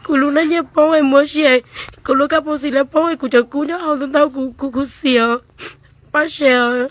Kuv lub neej nyiaj poob es muab si, kuv lub kab poob xis lawv poob es kuv cov kub nyob hauv ntau ntau, kuv khuv xim os. Pab share,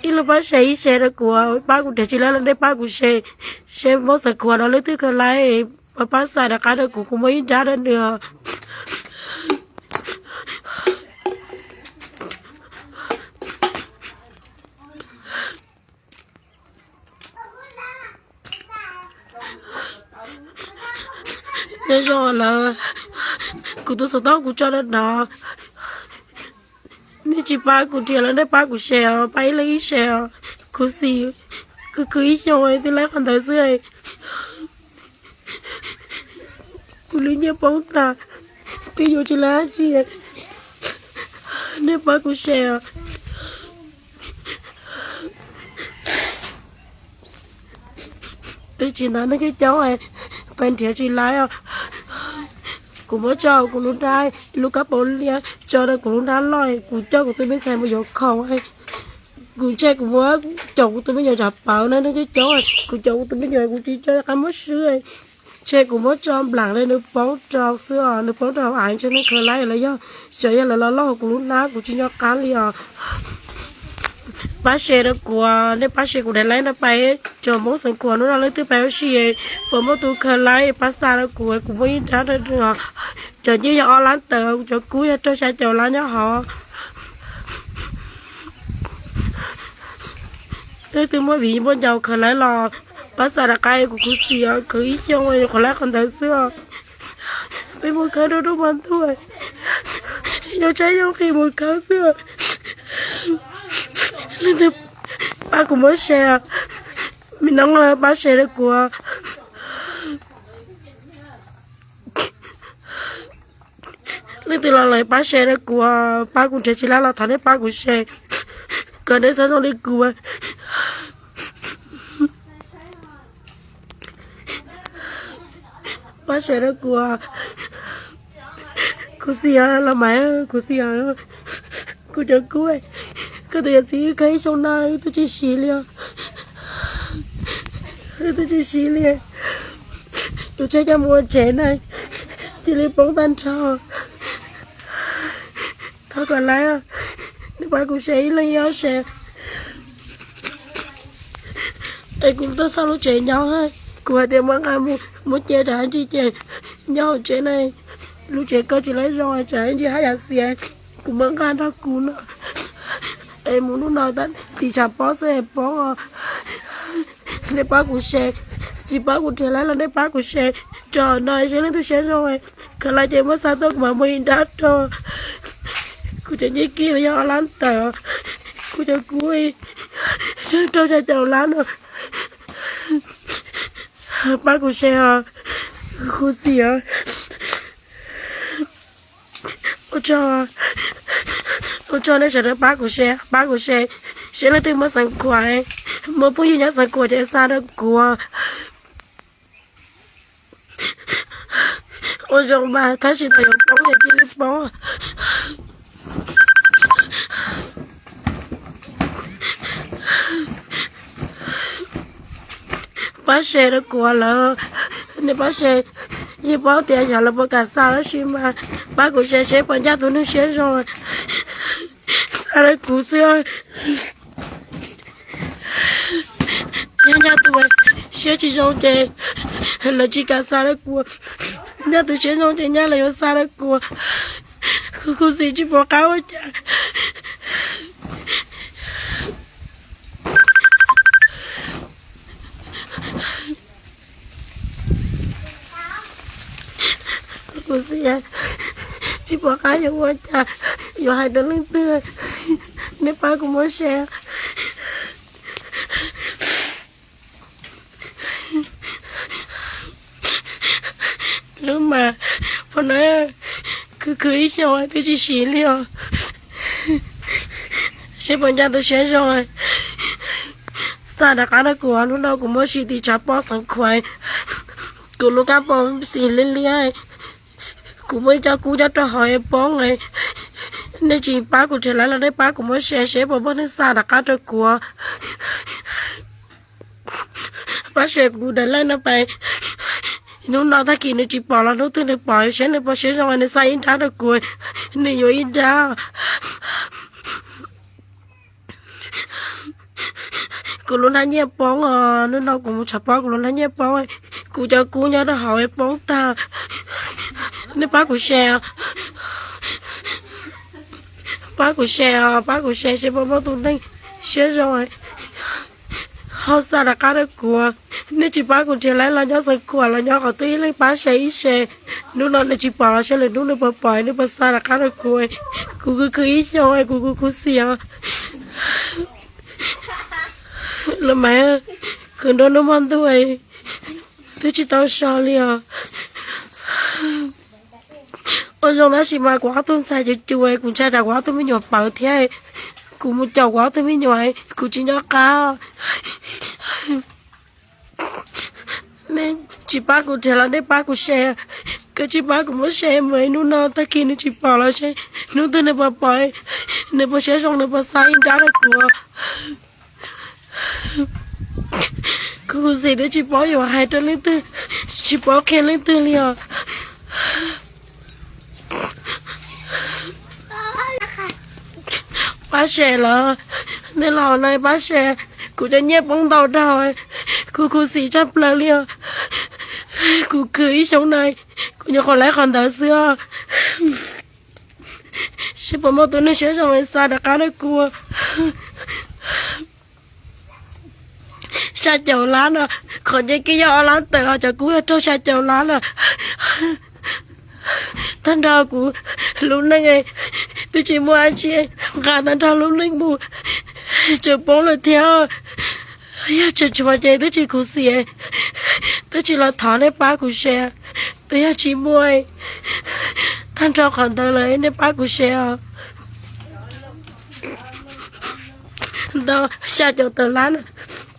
ib leeg pab share ib share rau kuv, pab kuv riam tsis laib los nej pab kuv share, seb Hmoob Xeev Khuam no leej twg khaws laib, pab xa rov qab rau kuv, kuv muaj ib nrab rau nws. Nyob zoo lawm, kuv tus xov tooj kuv tso rau no. Nej tsis pab kuv riam los nej pab kuv share os, pab ib leeg ib share os. Khuv xim, khwv khwv ib xyoos twb laib qhov ntawd xwb. Kuv lub nyiaj poob tag, twb yuav tsis laib dab tsi, nej pab kuv share os. Twb tsis ntawd nej coob coob, pab nrhiav tsis laib os. Kuv muab tso kuv lub nrab, lub kab paus liab tso rau kuv lub nrab loj, kuv coj kuv tus me ntxhais mus yuav khoom. Kuv ntshe kuv muab caum kuv tus me nyuam tsam pawv na nej coob coob, kuv caum kuv tus me nyuam kuv tsis nco qab muab swb. Ntshe kuv muab tso nplaim li nws poob rau xwb os, nws poob rau hauv av ntshe nej khaws laib los yog, xyov yog lawv los loj hauv kuv lub hnab kuv tsis nco qab li os. Pab share rau kuv, nej pab share kuv daim live no pais rau Hmoob Xeev Khuam hnub no leej twg pais ua si, puas muaj tus khaws laib pab xa rau kuv, kuv muaj ib nrab rau os. Cov nyiaj yog ob lab tawm, kuv cov kub yog rau xya caum lab nyob hauv. Leej twg muaj viv muaj ncaus khaws laib los pab xa rov qab, kuv khuv xim os, khwv ib xyoos yuav khaws laib qhov ntawd xwb os. Peb mus khawb rau nruab hmo ntuj, yoov tshaib yoov qis mus khawb xwb. Leej twg pab kuv muab share, me noob pab share rau kuv. Leej twg los lawm pab share rau kuv, pab kuv nrhiav tsis laib los thov nej pab kuv share, kom nej txhob zoo li kuv. Pab share rau kuv, khuv xim os los mas, khuv xim os. Kuv cov kub, koj tus yawm txiv wb khawb ib xyoos no wb twb tsis siv li os. Wb twb tsis siv li. Tus tsheb coj mus ua tsev na, cia li poob tag nrho. Thov kom laib, nej pab kuv share ib leeg ib ob share, es kuv tuaj xauj lub tsev nyob. Kuv hais tias muab nqa mus muab cia tsam ntsis ces nyob hauv tsev na, lub tsev kaw tsis laib zoo tsam ntsis haj yam xiav. Kuv muab nqa nrog kuv no, es mus hnub no tim tshav pob xwb es poob os. Nej pab kuv share, tsis pab kuv riam laib los nej pab kuv share rau no seb leej twg siab zoo. Khaws laib ces muab xa tuaj kuv mam muab ib nrab rau. Kuv cov nyiaj kib yog ob lab tawm, kuv cov kub rau xya caum lab no. Pab kuv share os, khuv xim os. Ua tsaug, ua tsaug nej sawv daws pab kuv share, pab kuv share, seb leej twg muaj Xeev Khuam, muaj phooj ywg nyob Xeev Khuam ces xa rau kuv. Ua zoo mas tab sis thaum yuav poob ces cia li poob. Pab share rau kuv lawm, nej pab share, yeej paub tias xyov lawv puas kam xa tab sis mas pab kuv share seb puas ncaj tus neeg siab zoo xa rau kuv xwb. Yog ncaj tus siab tsis zoo ces lawv tsis kam xa rau kuv, ncaj tus siab zoo ces ncaj lawv yuav xa rau kuv. Kuv khuv xim tsis pom qab ua cas. Kuv xav tsis pom qab yuav ua cas, yuav hais rau leej twg, nej pab kuv muab share. Lub mas pom na, khwv khwv ib xyoos twb tsis siv li os. Seb puas ncaj tus siab zoo, xa rov qab rau kuv, hnub no kuv muab siv tim tshav pob Xeev Khuam, kuv lub kab pom xim liab liab, kuv muaj ib co kub nyob rau hauv poob. Nej tsis pab kuv rhais lawv los nej pab kuv muab share seb puas muaj neeg xa rov qab rau kuv. Pab share kuv daim live no pais Hnub no tag kis nws tsis pom los hnub twg nws pom, saib nws puas siab zoo nws xa ib nrab rau kuv, nws yuav ib nrab. Kuv lub hnab nyiaj poob os, hnub no kuv mus tshav pob kuv lub hnab nyiaj poob, kuv cov kub nyob rau hauv poob tag. Nej pab kuv share, pab kuv share os, pab kuv share saib puas muaj tus neeg siab zoo ho xa rov qab rau kuv. Nej tsis pab kuv nrhiav lawm los nyob Xeev Khuam los nyob qhov twg ib leeg pab share ib share. Hnub no nws tsis pom los saib lwm hnub nws puas pom nws puas xa rov qab rau kuv. Kuv khwv khwv ib xyoos kuv kuv khuv xim os. Los mas, khwv nruab hnub hmo ntuj twb tsis tau so li os. Ua zoo tab sis mas kuv ob tug ntxhais cuv cuv, kuv ntshai tsam kuv ob tug me nyuam pawv thiab, kuv mus caum kuv ob tug me nyuam kuv tsis nyob qab. Nej tsis pab kuv nrhiav los nej pab kuv share, koj tsis pab kuv muab share mus hnub no tag kis nws tsis pom los saib hnub twg nws puas pom, nws puas siab zoo nws puas xa ib nrab rau kuv. Kuv khuv xim twb tsis paub yuav hais rau leej twg, tsis paub qhia leej twg li os. Pab share los, nej los hauv no pab share, kuv cov nyiaj poob ntau dhau, kuv khuv xim tshaj plaws li os. Kuv khwv ib xyoos na, kuv nyuam qhuav laib qhov ntawd xwb os. Saib puas muaj tus neeg siab zoo xa rov qab rau kuv. Xya caum lab no, qhov nce kiag yog ob lab tawm os, cov kub yog raug xya caum lab lawm. Tag nrho kuv lub neej twb tsis muaj dab tsi, nqa tag nrho lub neej mus, tseem poob lawm thiab. Yog tseem tshuav ces twb tsis khuv xim, twb tsis los thov nej pab kuv share. Twb yog tsis muaj, tag nrho qhov ntawd lawm nej pab kuv share os. Ntau, xya caum tawm lab,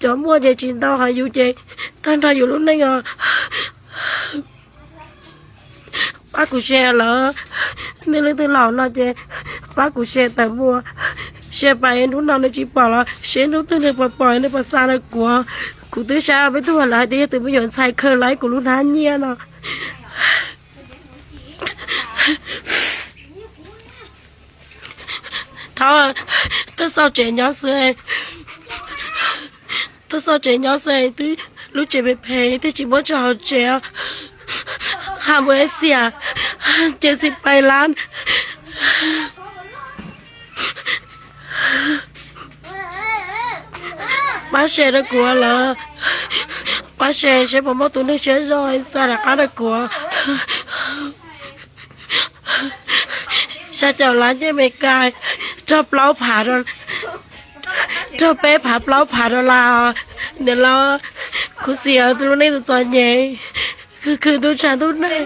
cov muaj ces tsis ntau, ho yus ces tag nrho yus lub neej os. Pab kuv share lawm, nej leej twg los no ces pab kuv share tawm mus, share pais hnub no nws tsis pom los saib hnub twg nws pom pom nws pom xa rau kuv. Kuv twb saib peb tug lawv hais tias yog tus me nyuam ntxhais khaws laib kuv lub hnab nyiaj no. Thov, twb xauj tsev nyob xwb, twb xauj tsev nyob xwb, twb lub tsev phem phem thiaj tsis muab tso hauv tsev. Qha mus Asia, ces tsis pais lab. Pab share rau kuv lawm, pab share saib puas muaj tus neeg siab zoo xa rov qab rau kuv. Xya caum lab nyiaj Meskas, raug plaub phav, raug peb phav plaub phav dollar. Niam laus, khuv xim tus lub neej tus txom nyem, khwv khwv ntuj tshav ntuj nag,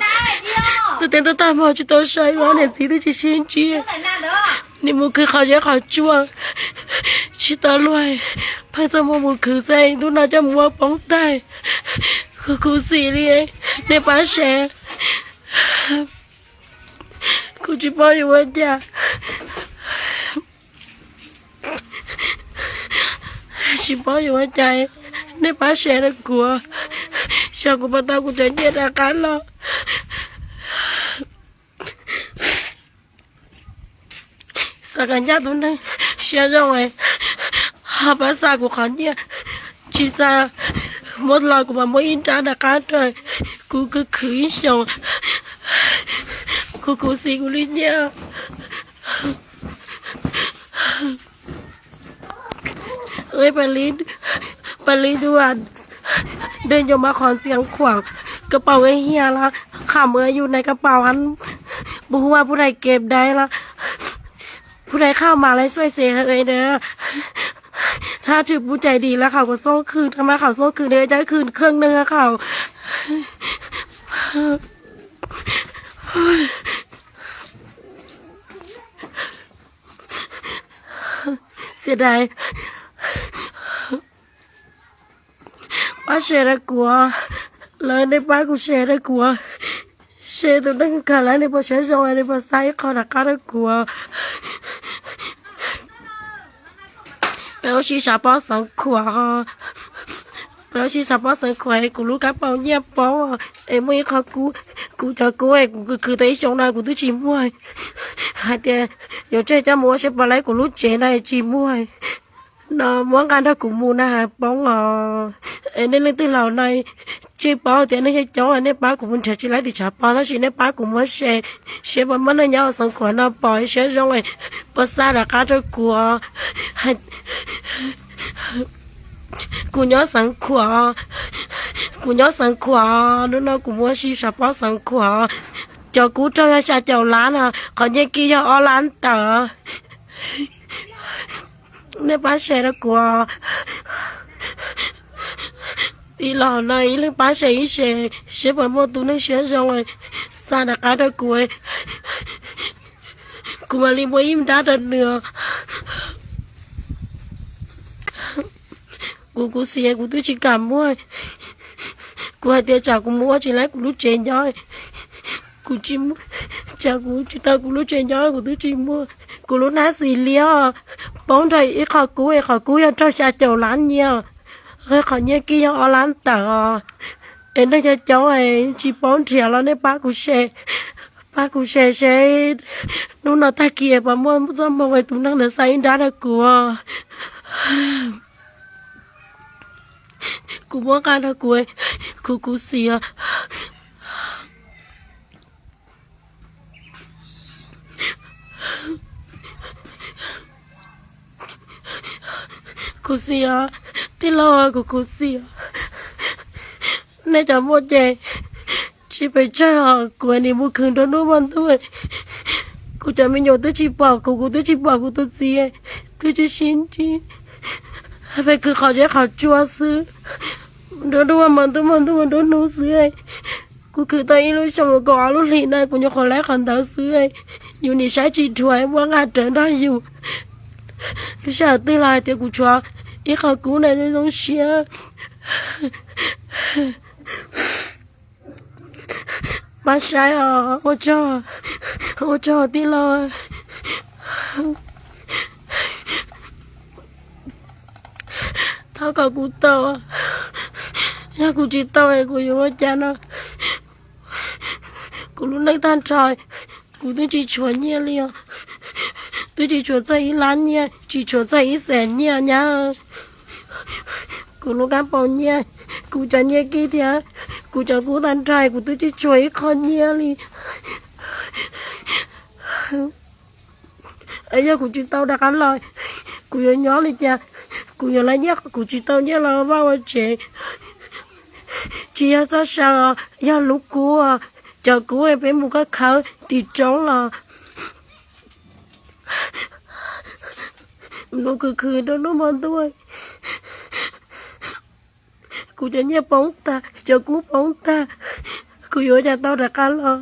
ntuj teb ntuj tag hmo tsis tau saib, niam txiv twb tsis sib ntsib, nim mus khwv qhov zeb qhov tsuag tsis tau luag, pheej txoj muag mus khwv xwb, ntuj no coj mus ua poob tag. Kuv khuv xim li, nej pab share, kuv tsis paub yuav ua cas, tsis paub yuav ua cas, nej pab share rau kuv, xyov kuv puas tau kuv cov nyiaj rov qab los. Xav kom ncaj tus neeg siab zoo, ho pab xa kuv qhov nyiaj, tsis xa, muab los kuv mam muab ib nrab rov qab rau. Kuv khwv khwv ib xyoos, kuv khuv xim kuv li nyiaj. Pab li dua, dej nco mas qhov ntxiang khuam, kab paus hias los kham ua yus nais kab paus, mus hu ua pub nais kem dai los, pub nais khau mas lais xuai xes hawm dawm. Thab thwm pub cais dim lawv qhov kom xoob khwm, thab mas qhov xoob khwm dawm cab khwm kheej neeg qhov. Xiam dais. Pab share rau kuv, lawv nej pab kuv share rau kuv, seb tus neeg kawg lawv nej puas siab zoo nej puas xa ib qho rov qab rau kuv. Peb ua si sav pob xeev khuam ho, Peb ua si xav pab xeev khuam kuv lub kab paus nyiaj poob es muaj ib qho kub, kuv cov kub es kuv khwv khwv tau ib xyoo no kuv twb tsis muag. Hais tias yuav tseg coj mus ua siab pov laib kuv lub tsev no tsis muag. No muab nqa nrog kuv mus na poob os. Es nej leej twg los no, tsis paub tias nej coob coob nej pab kuv mus nrhiav tsis laib tim tshav pob tab sis nej pab kuv muab share, seb puas muaj neeg nyob xeev khuam no pom siab zoo, puas xa rov qab rau kuv. Kuv nyob xeev khuam, kuv nyob xeev khuam, hnub no kuv mus ua si saum pob xeev khuam. Cov kub raug yog xya caum lab no, qhov nyiaj kib yog ob lab ntawm. Nej pab share rau kuv. Tij laug no ib leeg pab share ib share, seb puas muaj tus neeg siab zoo xa rov qab rau kuv, kuv mam li muab ib nrab rau nws. Kuv khuv xim kuv twb tsis kam muag. Kuv hais tias tsam kuv mus ua tsis laib kuv lub tsev nyob, kuv tsis, tsam kuv tsis tau kuv lub tsev nyob kuv twb tsis muag. Kuv lub hnab xis liab poob nrog ib qho kub es qhov kub yog raug xya caum lab nyiaj, qhov nyiaj kib yog ob lab tawm os. Es neeg coob coob tsis paub nrhiav los nej pab kuv share, pab kuv share seb hnub no tag kis puas muaj txoj hmoo tus neeg ntawd xa ib nrab rau kuv. Kuv muab nqa rau kuv, kuv khuv xim os. Khuv xim os, tij laug, kuv khuv xim os. Nej cov muaj ces tsis pes tsawg os, kuv nim mus khwv nruab hnub hmo ntuj. Kuv cov me nyuam twb tsis pom kuv, kuv twb tsis pom kuv tus txiv, twb tsis sib ntsib. Peb khwv qhov zeb qhov tsua xwb, nruab hnub hmo ntuj hmo ntuj nruab hnub xwb. Kuv khwv tau ib lub xyoo kaum ob lub hlis na kuv nyuam qhuav laib qhov ntawd xwb. Yus nim saib tsis dhuav muab nqa rawv nrog yus. Lub sij hawm twg los hais tias kuv tshuav ib qho kub na zoo zoo siab. Pab saib os, ua tsaug, ua tsaug tij laug. Thov kom kuv tau, yog kuv tsis tau es kuv yuav ua cas no? Kuv lub neej tag nrho, kuv twb tsis tshuav nyiaj li os. Twb tsis tshuav txog ib lab nyiaj, tsis tshuav txog ib xees nyiaj nyab. Kuv lub kab paus nyiaj, kuv cov nyiaj kib thiab kuv cov kub tag nrho, kuv twb tsis tshuav ib qho nyiaj li. Yog kuv tsis tau rov qab los, kuv yuav nyob li cas? Kuv yuav lab nyiaj, kuv tsis tau nyiaj los vaj ua tsev. Tsis yog txoj saw, yog lub kub, cov kub peb mus koj khawb tim roob los. Mus khwv khwv rau hnub hmo ntuj, kuv cov nyiaj poob tag, cov kub poob tag, kuv yuav ua cas tau rov qab los?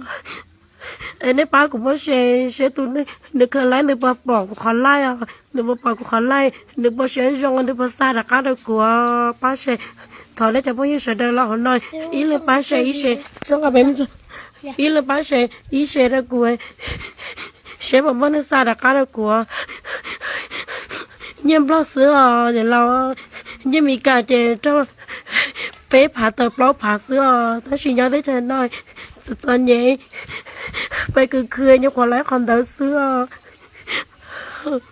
Es nej pab kuv muab share seb tus neeg nws khaws laib nws puas pom kuv qhov laij os, nws puas pom kuv qhov laij, nws puas siab zoo, nws puas xa rov qab rau kuv, pab share. Thov nej cov phooj ywg sawv daws los hauv no, ib leeg pab share ib share, ib leeg pab share ib share rau kuv, seb puas muaj neeg xa rov qab rau kuv. Nyiaj Nplog xwb os, los nyiaj Meskas ces raug peb phav tawm plaub phav xwb os, tab sis nyob teb chaws no txom txom nyem, peb khwv khwv nyuam qhuav laib qhov ntawd xwb os.